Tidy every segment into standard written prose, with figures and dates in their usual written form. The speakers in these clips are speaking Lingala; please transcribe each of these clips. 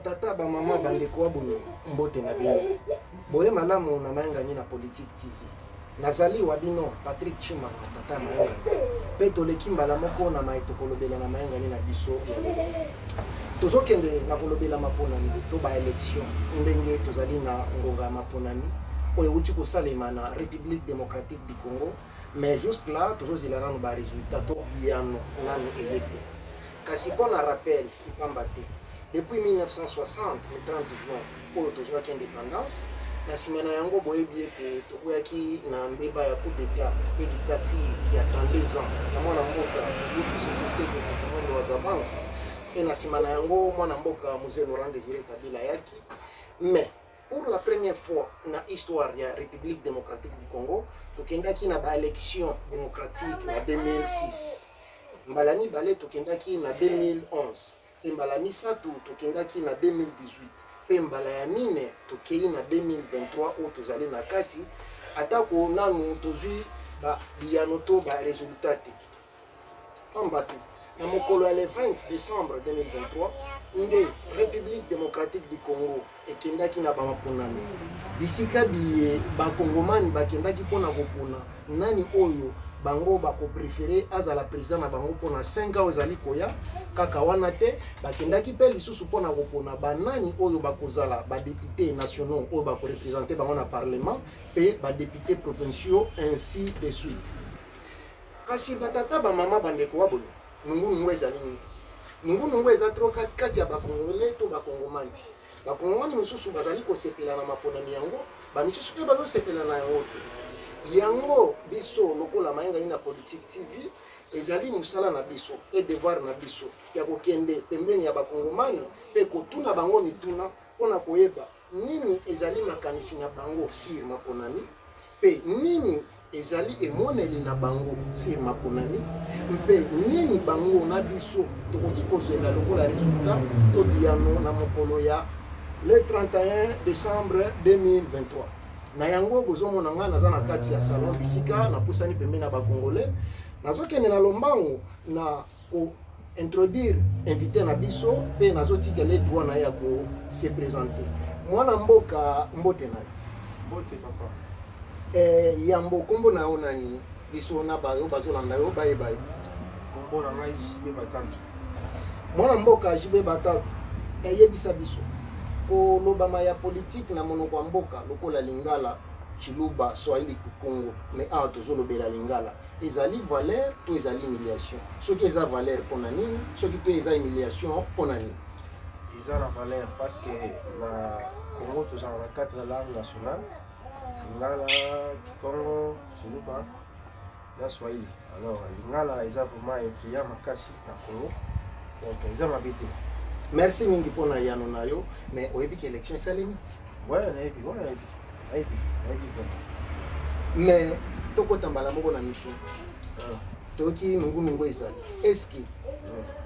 Batata, bamama, bandeko wa bolingo, mbote na bino. Boye malamu na Mayangani na Politique TV. Nazali wa bino Patrick Tshimanga, tata ya Mayangani. Mpe toleki mbala moko na maye tokolobela na Mayangani na biso ya lelo. Tozokende na kolobela maponami to ba election, ndenge tozali na ngonga ya maponami oyo euti kosalema na République démocratique du Congo, mais jusque là tozozela nanu ba résultat to biyano nanu eye te. Kasi mpo na rappel, mpamba te depuis 1960 le 30 juin oyo tozwaki indépendance, na nsima na yango boyebi ete tokweyaki na mbeba ya coup d'état mpe dictature ya 32 ans ya mwana mboka Mobutu Sese Seko Kuku wa Zabanga, mpe na nsima na yango mwana mboka Mzee Laurent Désiré Kabila ayaki. Mais pour la première fois na histoire ya République démocratique du Congo, tokendaki na baélection démocratique na 2006, mbala mibale tokendaki na 2011, mpe mbala misato tokendaki na 2018, mpe mbala ya mine tokei na 2023 oyo tozali na kati, atako nanu tozwi biyano to baresultat te. Pamba te na mokolo ya le 20 décembre 2023 nde République démocratique du Congo ekendaki na bamaponami, bisika biye bakongomani bakendaki mpona kopona nani oyo bango bakopréférer azala président na bango mpona 5 ans oyo ezali koya. Kaka wana te, bakendaki mpe lisusu mpona kopona banani oyo bakozala badéputé nationaux oyo bakoreprésenter bango na parlement, mpe badéputé provinciaux, ainsi de suite. Kasi batata, bamama, bandeko wa bolingo, nungunungu ezali mingi, nungunungu eza trop kati ya bakongolais to bakongomani. Bakongomani mosusu bazali kosepela na maponami yango, bamisusu mpe bazosepela na yango te. Yango biso lokola Mayangani na Politique TV, ezali mosala na biso e devoir na biso ya kokende pembeni ya bakongomani mpe kotuna bango mituna mpona koyeba nini ezali makanisi na bango sur maponami, mpe nini ezali emoneli na bango sur maponami, mpe nini bango na biso tokoki kozela lokola résultat to biyano na mokolo ya le 31 décembre 2023. Na yango bozomona ngai naza na kati ya salon, bisika napusani pembeni na bakongolais. Nazokende na lombango na kointroduire invité na biso, mpe nazotikela ye droit na ye ya kose présenter. Mwana mboka, mbote na yo. Mbote, papa. Yambo, nkombo na yo nani? Biso na bayo bazolanda yo bayeba yo. Nkombo na ngai JB Batantu. Mwana mboka JB Batantu, eyebisa biso, kolobama ya politike na monoko ya mboka lokola lingala, chiluba, swahili, kikongo, mais awa tozolobela lingala, ezali valeur to ezali humiliation? Soki eza valeur, mpona nini? Soki mpe eza humiliation, mpona nini? Eza na valeur parce que na Congo tozala na quatre langues nationales: lingala, kikongo, chiluba na swahili. Alors lingala eza vraiment influent makasi na Congo, donc eza mabe te. Merci mingi mpona yano na yo. Mais oyebi ke élection esalemi? Ouais, nayebi, ouais, nayebi, nayebi, nayebi vraiment. Mais tokota mbala moko na mituna. Toyoki nungunungu ezali, est-ce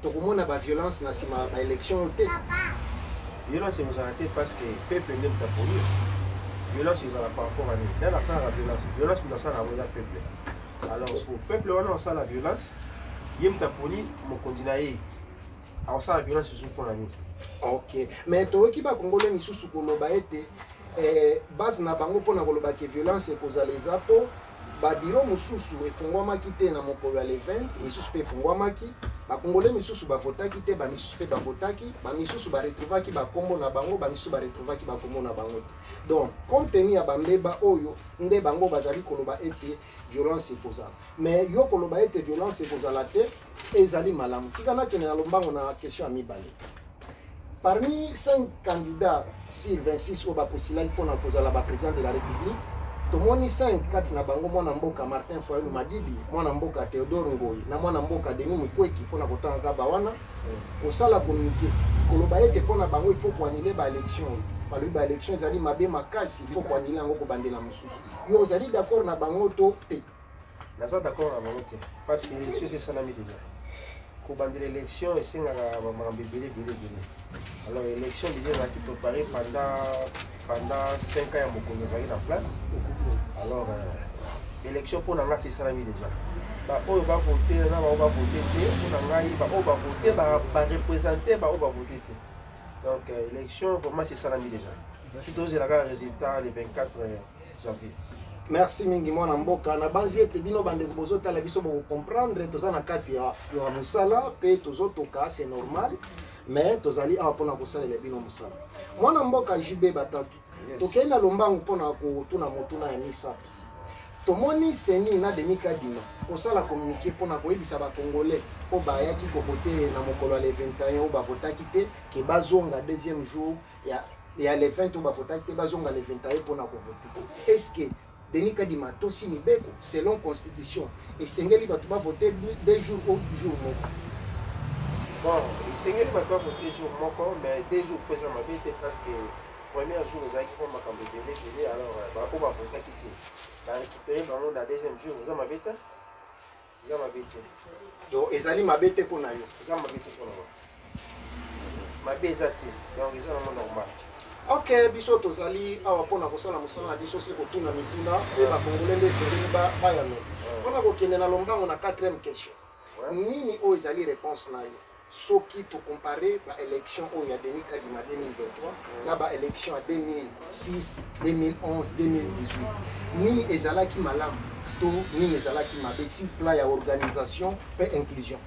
tokomona baviolence na nsima ya baélection oyo te? Violence ekozala te parce que peuple nde moto aponi. Violence ezala par rapport à nini? Nani asalaka violence? Violence, moto asalaka yango eza peuple. Alors so peuple wana osala violence, ye moto aponi mokonzi na ye, akosala violence lisusu mpona nini? Ok, mais toyoki bakongole misusu koloba ete base na bango mpona koloba ke violence ekozala eza mpo babiro mosusu efungwamaki te na mokolo ya le 20, misusu mpe efungwamaki. Bakongole misusu bavotaki te, bamisusu mpe bavotaki, bamisusu baretrouvaki bakombo na bango, bamisusu baretrouvaki bakombo na bango te. Donc compte tenu ya bambeba oyo nde bango bazali koloba ete violence ekozala. Mais yo koloba ete violence ekozala te, ezali malamu. Tika nakende na lombango na question ya mibale. Parmi 5 candidats sur 26 oyo bapostulaki mpona kozala baprésident de la République, tomoni 5 kati na bango, mwana mboka Martin Fayulu Madidi, mwana mboka Théodore Ngoi na mwana mboka Denis Mukwege, mpona kotanga kaka wana, kosala communiqué koloba ete mpona bango il faut koannuler baélection oyo. Balobi baélection ezali mabe makasi, il faut koannuler yango, kobandela mosusu. Yo ozali d'accord na bango to te? Naza d'accord na bango te parce que élection esi esalami déjà. Kobandela élection esengaka bamakambo ebele ebele ebele. Alors élection déjà ezalaki préparé pendant 5 ans ya mokonzi azalaki na place. Alors élection mpo na ngai si esalami déjà. Baoyo bavote na bango bavote te, mpo na ngai baoyo bavote bareprésente baoyo bavote te. Donc élection vraiment esalami déjà, si tozela kaka résultat le 24 janvier. Merci mingi, mwana mboka. Nabanzi ete bino bandeko bozotala biso bokocomprendre, toza na kati ya mosala mpe tozotoka, c'est normal, mais tozali awa mpona kosalela bino mosala. Mwana mboka JB Batatu, tokei na lombangu mpona kotuna motuna ya misato. Tomoni CENI na Denis Kadima kosala communiqué mpona koyebisa Bacongolais oyo bayaki kovote na mokolo ya le 21, oyo bavotaki te, ke bazonga deuxième jour ya le 20, oyo bavotaki te bazonga le 21 mpona kovote. Est ce que Denis Kadima atosi mibeko? Selon constitution, esengeli bato bavote 2 jours ou jour moko? Bon, esengeli bato bavote jour moko, mais 2 jours mpo eza mabe te, parce que premier jour ezalaki mpo makambo ebele ebele. Alors oyo bavotaki te, barécupéré bango na deuxième jour, eza mabe te, eza mabe te. Donc ezali mabe te mpo na yo? Eza mabe te mpona bango, mabe eza te, donc eza nango normal. Ok, biso tozali awa mpona kosala mosala na biso, se kotuna mituna mpe Bakongole nde esengeli bayano. Mpona kokende na lombango na quatrième question, nini oyo ezali réponse na yo soki tocompare baélection oyo ya Denis Kadima 2023 na baélection ya 2006, 2011, 2018? Nini ezalaki malamu to nini ezalaki mabe sur plan ya organisation mpe inclusion?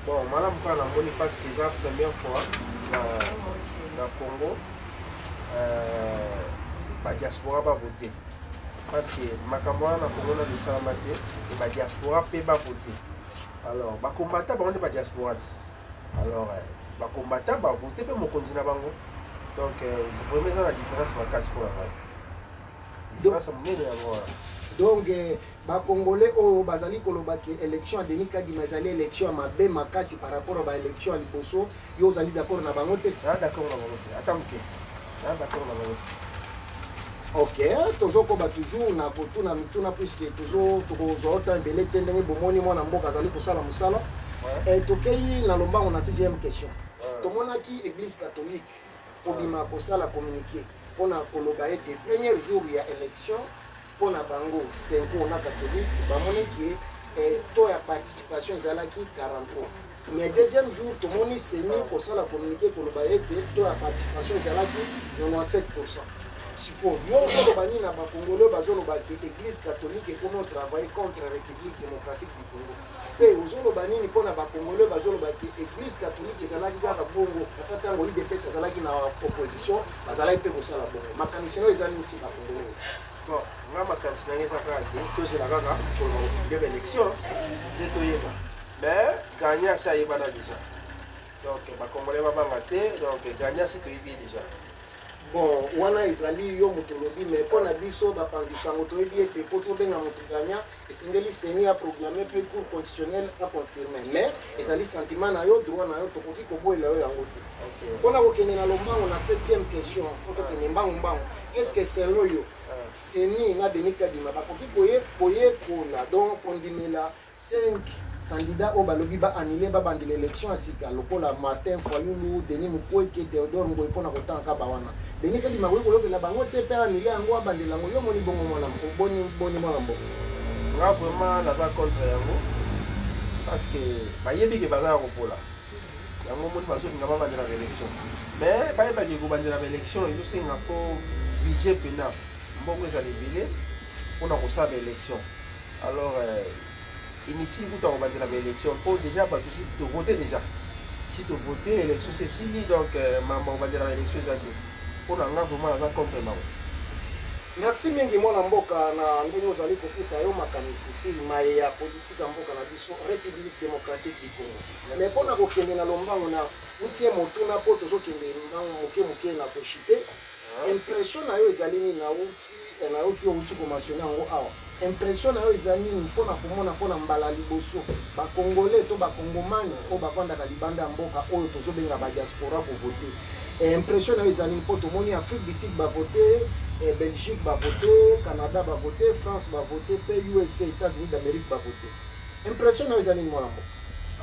Bon, malamu kaka namoni, parce que eza première fois na Congo badiaspora bavote, parce que makambo wana na Congo nano esalama te e badiaspora mpe bavote. Alors bakombata bango nde badiaspora ti, alors bakombata bavote mpe mokonzi na bango. Donc vraiment eza na différence makasi mpona ngai, différence ya monene yango wana. Donc Bacongolais oyo bazali koloba ke élection ya Denis Kadima ezali élection ya mabe makasi par rapport à baélection ya liboso, yo ozali d'accord na bango te? Naa d'accord na bango te, ata moke, naa d'accord na bango te. Ok, tozokoba toujours na kotuna mituna, puisque tokozwa ota ebele te, ndenge bomoni mwana mboka azali kosala mosala. Tokei na lombango na sixième question. Tomonaki Église catholique kobima kosala communiqué mpona koloba ete premier jour ya élection, mpona bango CENCO na catholique bamoni ke taux ya participation ezalaki 43, mais deuxième jour tomoni CENI kosala communiqué koloba ete taux ya participation ezalaki 97. Sikoyo yo ozoloba nini na Bakongolo bazoloba ke Église catholique ekomi otravaille contre République démocratique du Congo? Mpe ozoloba nini mpona Bakongolo bazoloba ke Église catholique ezalaki kaka bongo ata ntango UDPS azalaki na opposition, bazalaki mpe kosala bongo? Makanisi nayo eza nini si Bakongolo? Bon, nga makanisi na ngai eza kaka te tozela kaka mokolo bakopublier baélection nde toyeba, mais gagnant asi ayebana déjà, donc Bacongolais babanga te. Donc gagnant si toyebi ye déjà. Bon, wana ezali yo moto olobi, mais mpo na biso bapanzi sango toyebi ete mpo tobenga moto gagnant, esengeli CENI aproclame mpe Cour constitutionnelle aconfirme. Mais ezali sentiment na yo, droit na yo, tokoki koboyela yo yango te. Mpona kokende na lombango na septième question, mpo tokende mbangu mbangu, est ce que selon yo CENI na Denis Kadima bakoki koyekola, donc kondimela 5 candidat oyo balobi baannule, babandela élection ya sika, lokola Martin Fayulu, Denis Mukwege, Théodore Ngoi, mpona kotanga ba wana? Denis Kadima akoki koyokela bango te mpe annule yango, abandela yango? Yo moni bongo, mwana boni boni, mwana mboka? Nga vraiment naza contre yango, parce que bayebi ke baza ya kopola yango. Moni bazolinga babandela baélection, mais bayebaki kobandela baélection ezosenga mpo budget mpena mbongo ezala ebele mpona kosala baélection. Alors initié kuta kobandela baélection, mpo déjà bato si tovote déjà, si tovote, élection si esili. Donc mambo kobandela baélection eza te. Mpo na nga vraiment naza contre bango. Merci mingi, mwana mboka, na ndenge ozali kopesa yo makanisi si maye ya politique ya mboka na biso, République démocratique du Congo. Mais mpona kokende na lombango na utie motuna, mpo tozokende mbango moke moke na koshite, impression na yo ezali nini? Nauti nayoki outi komentionner yango awa. Impression na yo eza nini mpona komona mpona mbala liboso Bacongolais to Bacongomani oyo bavandaka libanda ya mboka, oyo tozobenga badiaspora, kovote? Impression na yo eza nini? Mpo tomoni Afrique du Sud bavote, Belgique bavote, Canada bavote, France bavote, mpe USA, États-Unis d'Amérique bavote. Impression na yo eza nini, mwana mboka?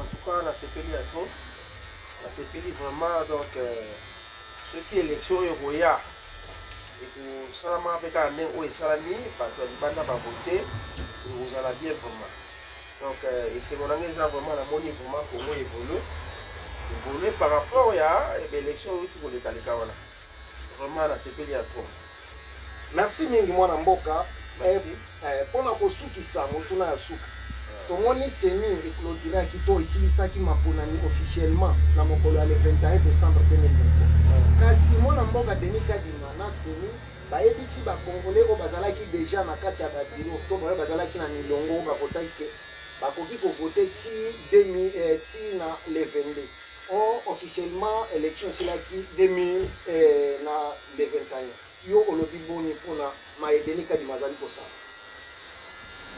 En tout cas nasepeli ya trop, nasepeli vraiment. Donc soki élection oyo ekoya ekosalama mpe kaka ndenge oyo esalami, bato ya libanda bavote, ekozala bien vraiment. Donc esengo na ngai eza vraiment namoni vraiment Congo évolue. Évolué par rapport ya baélection euti kolekaleka wana. Vraiment nasepeli ya trop. Merci mingi, mwana mboka. Merci. Mpona kosukisa, motuna ya suka: tomoni CENI eclôturaki to esilisaki maponami officiellement na mokolo ya le 21 décembre 2023. Kasi mwana mboka Denis Kadima na CENI bayebisi bacongolais oyo bazalaki déjà na kati ya babureau to baoyo bazalaki na milongo oyo bavotaki ke bakoki kovote ti 2000, ti na le 22. Or officiellement élection esilaki 2000 na le 21. Yo olobi boni mpona maye Denis Kadima azali kosala?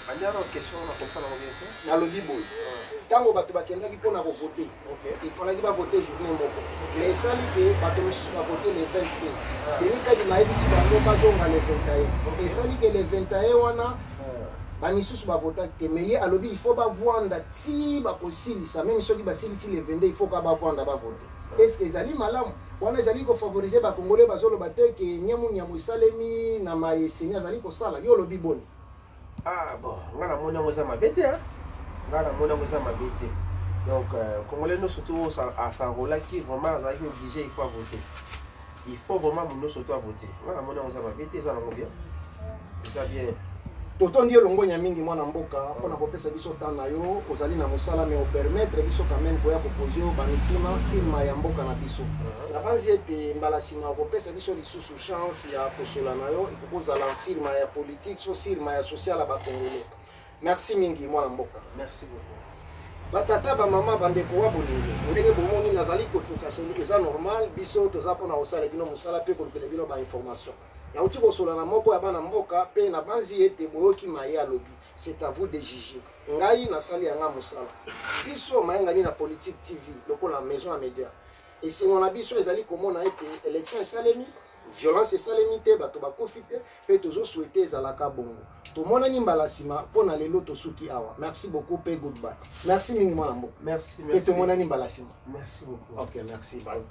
Andi wana question na comprendre yango bien te. Nalobi boye: ntango bato bakendaki mpona kovote, ifalaki bavote journée moko, mais esali ke bato mosusu bavote le 20 te. Denis Kadima ayebisi bango bazonga le 21. Esali ke le 21 wana bamisusu bavotaki te, mais ye alobi il faut bavwanda ti bakosilisa. Même soki basilisi le 22, il faut ka bavwanda bavote. Est ce que ezali malamu wana? Ezali kofavoriser bacongolais? Bazoloba te ke nyamu nyamu esalemi na maye CENI azali kosala. Yo olobi boni? Ah bon, nga namoni yango eza mabe te, hein. Nga namoni yango eza mabe te. Donc congolais nyonso to as'enrôlaki, vraiment azalaki obligé, il faut avoter. Il faut vraiment moto nyonso to avoter. Nga namoni yango eza mabe te, eza nango bien, eza bien. Totondi yo longonya mingi, mwana mboka, mpona kopesa biso temps na yo. Ozali na mosala, mais opermettre biso quand même koya kopose yo bamituna nsima ya mboka na biso. Nabanzi ete mbala nsima okopesa biso lisusu chance ya kosola na yo, ekokozala nsima ya politique so nsima ya social ya bacongolais. Merci mingi, mwana mboka. Merci beaucoup. Batata, bamama, bandeko wa bolingo, ndenge bomoni nazali kotuka seli, eza normal. Biso toza mpona kosala bino mosala mpe kolukela bino bainformation. Nauti kosola na moko ya bana mboka mpe nabanzi ete boyoki maye alobi. C'est à vous de juger. Ngai nasali yanga mosala. Biso Mayangani na Politique TV, lokola maison ya média, esengo na biso ezali komona ete élection esalemi, violence esalemi te, bato bakufi te, mpe tozosouhaiter ezalaka bongo. Tomonani mbala nsima. Mpo na lelo tosuki awa. Merci beaucoup mpe goodbye. Merci mingi, mwana mboka. Merci. Mpe tomonani mbala nsima. Merci beaucoup. Ok, merci, bye. Ok.